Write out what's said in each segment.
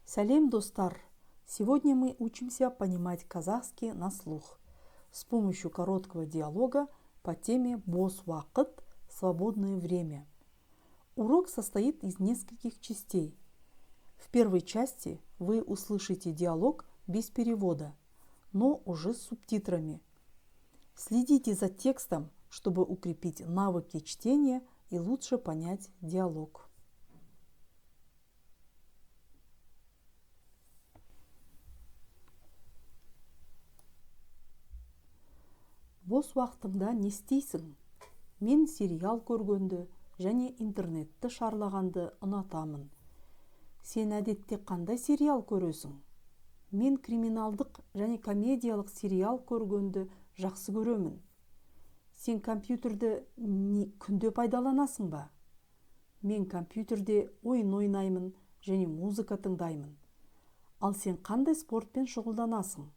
Сәлем, достар! Сегодня мы учимся понимать казахский на слух с помощью короткого диалога по теме «Бос уақыт. Свободное время». Урок состоит из нескольких частей. В первой части вы услышите диалог без перевода, но уже с субтитрами. Следите за текстом, чтобы укрепить навыки чтения и лучше понять диалог. Бос уақытыңда не істейсің? Мен сериал көргенді және интернетті шарлағанды ұнатамын. Сен әдетте қандай сериал көресің? Мен криминалдық және комедиялық сериал көргенді жақсы көремін. Сен компьютерді күнде пайдаланасың ба? Мен компьютерде ойын ойнаймын және музыка тыңдаймын. Ал сен қандай спортпен шұғылданасың?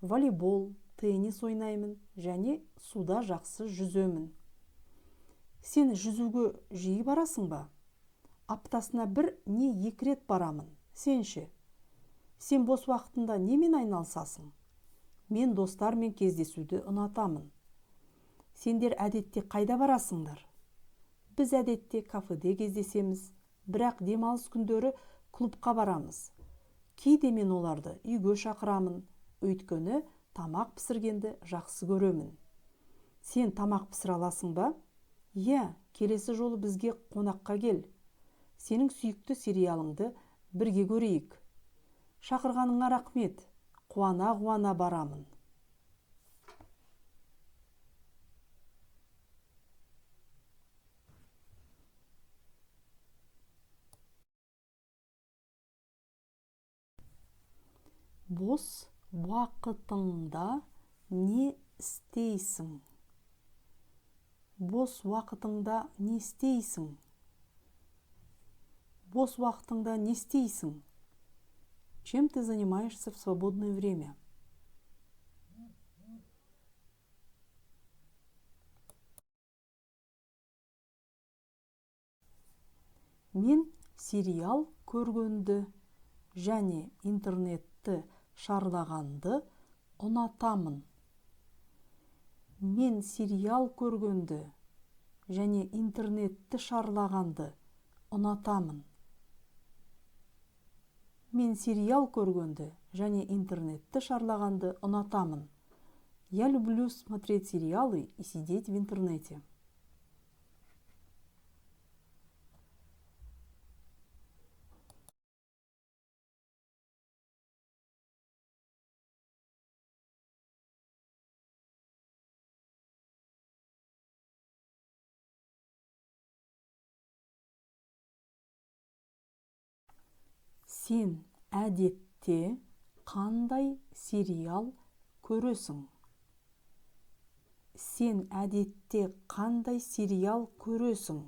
Волейбол, теннис ойнаймын және суда жақсы жүземін. Сен жүзуге жиі барасың ба? Аптасына бір не екі рет барамын. Сен ше? Сен бос уақытында немен айналысасың? Мен достармен кездесуді ұнатамын. Сендер әдетте қайда барасыңдар? Біз әдетте кафеде кездесеміз, бірақ демалыс күндері клубқа барамыз. Кейде мен оларды үйге шақырамын, өйткені тамақ пісіргенді жақсы көремін. Сен тамақ пісіре аласың ба? Иә, келесі жолы бізге қонаққа кел. Сенің сүйікті сериалыңды бірге көрейік. Шақырғаныңа рақмет. Қуана-қуана барамын. Бос уақытыңда не істейсің? Бос уақытыңда не істейсің? Бос уақытыңда не істейсің? Чем ты занимаешься в свободное время? Мен сериал көргенді және интернетті шарлағанды ұнатамын. Мен сериал көргенді және интернетті шарлағанды ұнатамын. Мен сериал көргенді және интернетті шарлағанды ұнатамын. Я люблю смотреть сериалы и сидеть в интернете. Сен әдетте қандай сериал көресің? Сен әдетте қандай сериал көресің?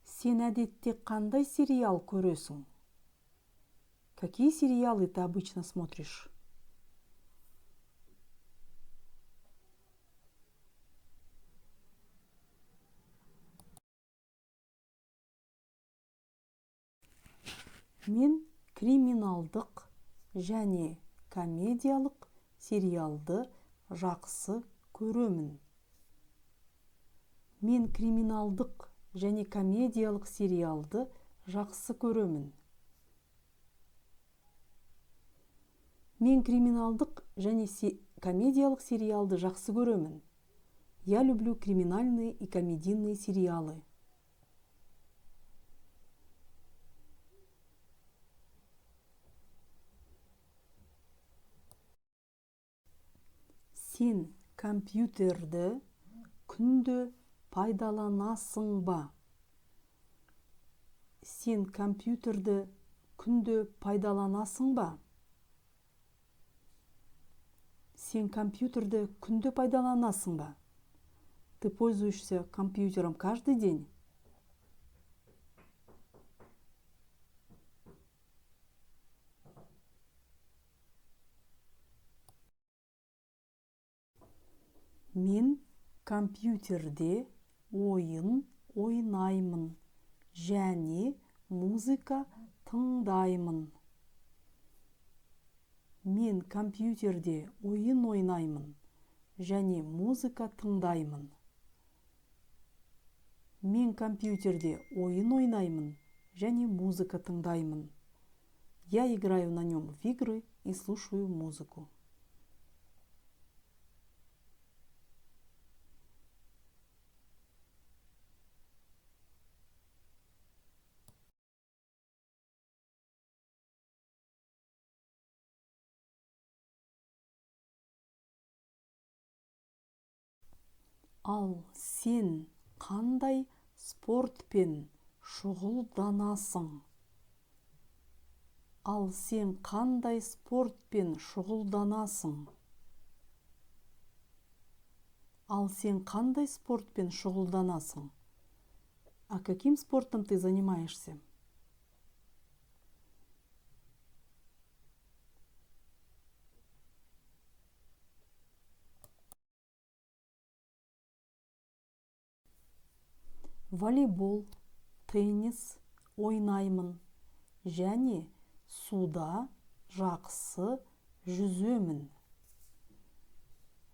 Сен әдетте қандай сериал көресің? Какие сериалы ты обычно смотришь? Мен криминалдық және комедиялық сериалды жақсы көремін. Мен криминалдық және комедиялық сериалды жақсы көремін. Мен криминалдық және комедиялық сериалды жақсы көремін. Я люблю криминальные и комедийные сериалы. Сен компьютерді күнде пайдаланасың ба? Сен компьютерді күнде пайдаланасың ба? Сен компьютерді күнде пайдаланасың ба? Ты пользуешься компьютером каждый день? Мен компьютерде ойын ойнаймын және музыка тыңдаймын. Мен компьютерде ойын ойнаймын және музыка тыңдаймын. Мен компьютерде ойын ойнаймын және музыка тыңдаймын. Я играю на нем в игры и слушаю музыку. Ал сен қандай спортпен шұғылданасың? Ал сен қандай спортпен шұғылданасың? Ал сен қандай спортпен шұғылданасың? А каким спортом ты занимаешься? Волейбол, теннис ойнаймын және суда жақсы жүземін.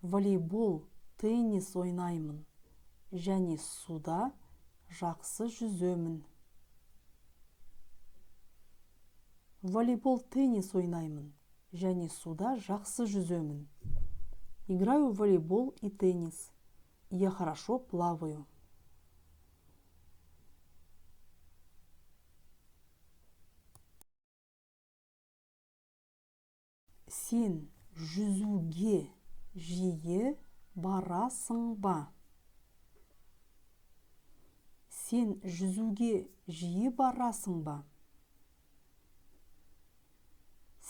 Волейбол, теннис ойнаймын және суда жақсы жүземін. Волейбол, теннис ойнаймын және суда жақсы жүземін. Играю в волейбол и теннис. Я хорошо плаваю. Сен жүзуге жиі барасың ба? Сен жүзуге жиі барасың ба?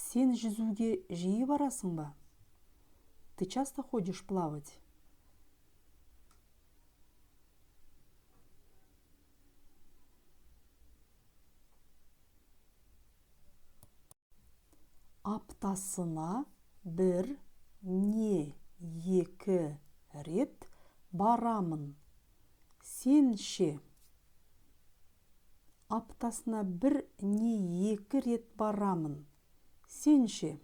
Сен жүзуге жиі барасың ба? Ты часто ходишь плавать? Аптасына бір не екі рет барамын. Сен ше? Аптасына бір не екі рет барамын. Сен ше?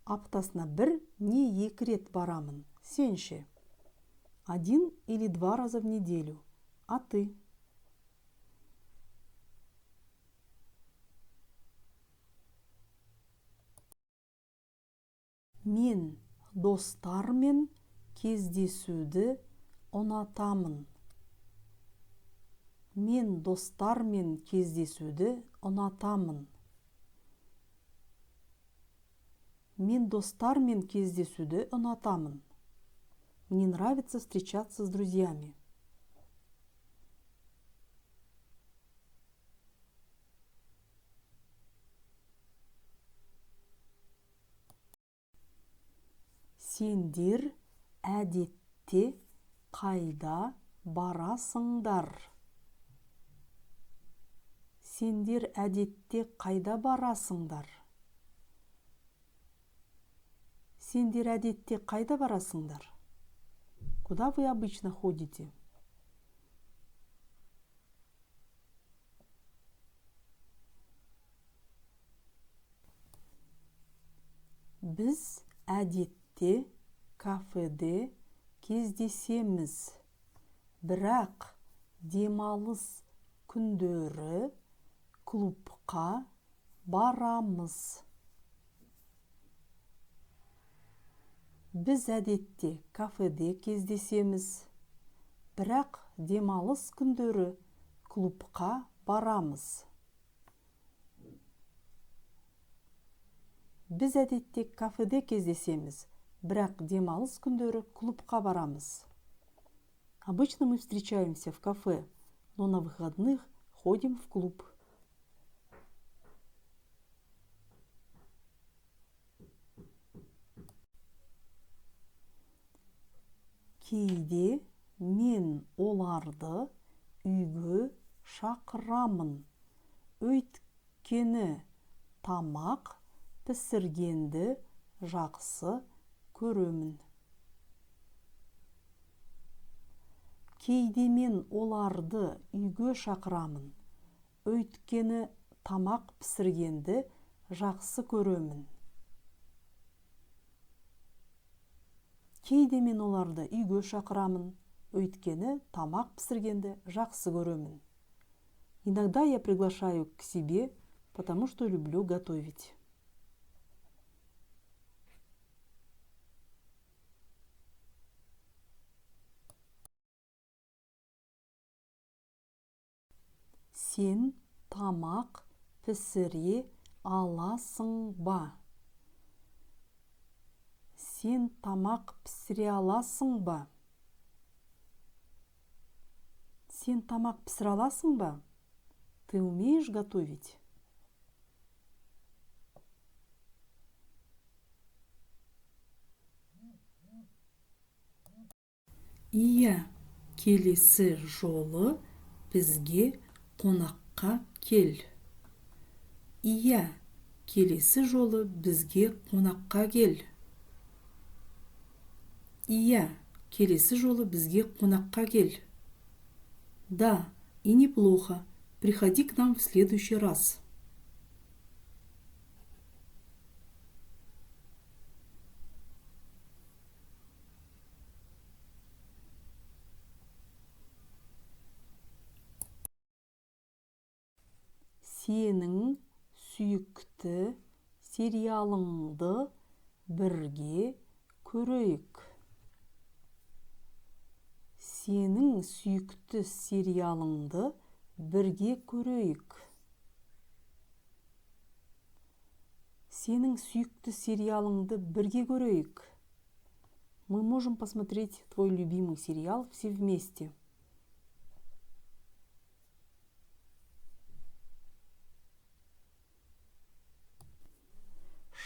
Аптасына бір не екі рет барамын. Сен ше? 1 или 2 раза в неделю. А ты? Мен достармен кездесуді ұнатамын. Мен достармен кездесуді ұнатамын. Мен достармен кездесуді ұнатамын. Мне нравится встречаться с друзьями. Сендер әдетте қайда барасыңдар? Сендер әдетте қайда барасыңдар? Сендер әдетте қайда барасыңдар? Куда вы обычно ходите? Біз әдетте кафеде кездесеміз, бірақ демалыс күндері клубқа барамыз. Біз әдетте кафеде кездесеміз, бірақ демалыс күндері клубқа барамыз. Біз әдетте кафеде кездесеміз, бірақ демалыс күндері клубқа барамыз. Обычно мы встречаемся в кафе, но на выходных ходим в клуб. Кейде мен оларды үйге шақырамын. Өйткені тамақ пісіргенді жақсы көремін. Кейде мен оларды үйге шақырамын, өйткені тамақ пісіргенді жақсы көремін. Кейде мен оларды үйге шақырамын, өйткені тамақ пісіргенді жақсы көремін. Иногда я приглашаю к себе, потому что люблю готовить. Сен тамақ пісіре аласың ба? Сен тамақ пісіре аласың ба? Сен тамақ пісіре аласың ба? Ты умеешь готовить? Иә, келесі жолы бізге қонаққа кел. Иә, келесі жолы бізге қонаққа кел. Иә, келесі жолы бізге қонаққа кел. Да, и неплохо. Приходи к нам в следующий раз. Сенің сүйікті сериалыңды бірге көрейік. Сенің сүйікті сериалыңды бірге көрейік. Сенің сүйікті сериалыңды бірге көрейік. Мы можем посмотреть твой любимый сериал все вместе.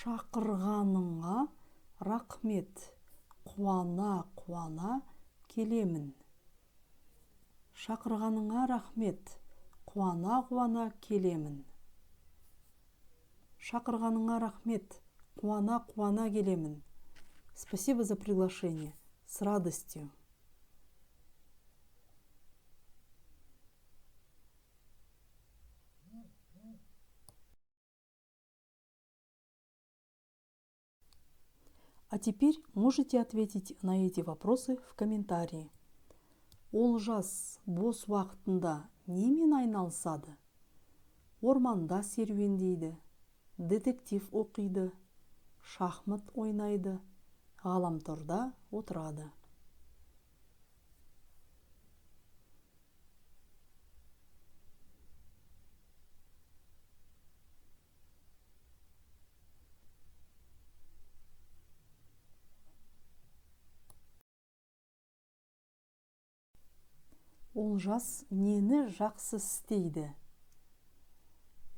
Шақырғаныңа рақмет, қуана-қуана келемін. Шақырғаныңа рақмет, қуана-қуана келемін. Шақырғаныңа рақмет, қуана-қуана келемін. Спасибо за приглашение. С радостью. А теперь можете ответить на эти вопросы в комментарии. Олжас бос уақытында немен айналысады? Орманда серуендейді, детектив оқиды, шахмат ойнайды, ғаламторда отырады. Олжас нені жақсы істейді?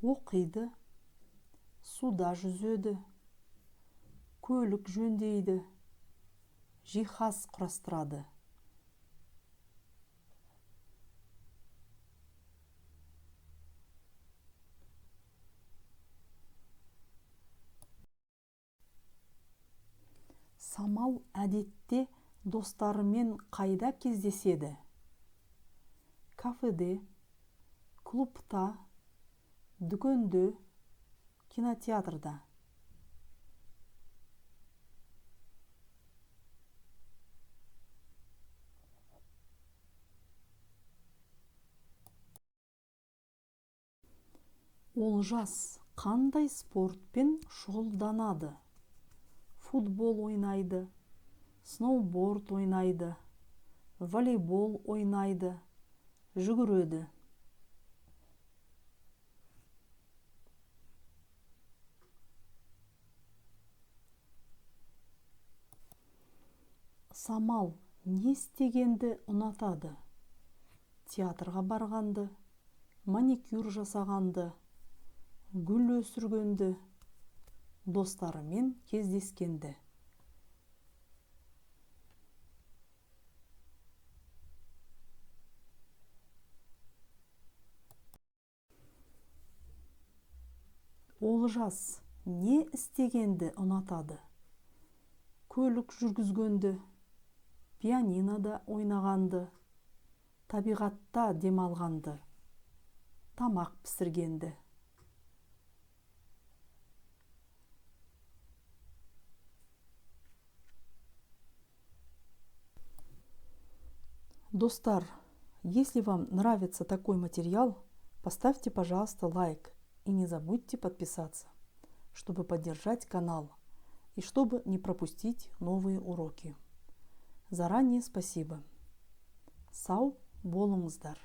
Оқиды, суда жүзеді, көлік жөндейді, жиһаз құрастырады. Самал әдетте достарымен қайда кездеседі? Кафеде, клубта, дүкенде, кинотеатрда. Олжас қандай спортпен шұғылданады? Футбол ойнайды, сноуборд ойнайды, волейбол ойнайды, жүгіреді. Самал не істегенді ұнатады? Театрға барғанды, маникюр жасағанды, гүл өсіргенді, достарымен кездескенді. Олжас не істегенді ұнатады? Көлік жүргізгенді, пианинода ойнағанды, Табиғатта демалғанды, тамақ пісіргенді. Достар, если вам нравится такой материал, поставьте, пожалуйста, лайк и не забудьте подписаться, чтобы поддержать канал и чтобы не пропустить новые уроки. Заранее спасибо. Сау болыңыздар.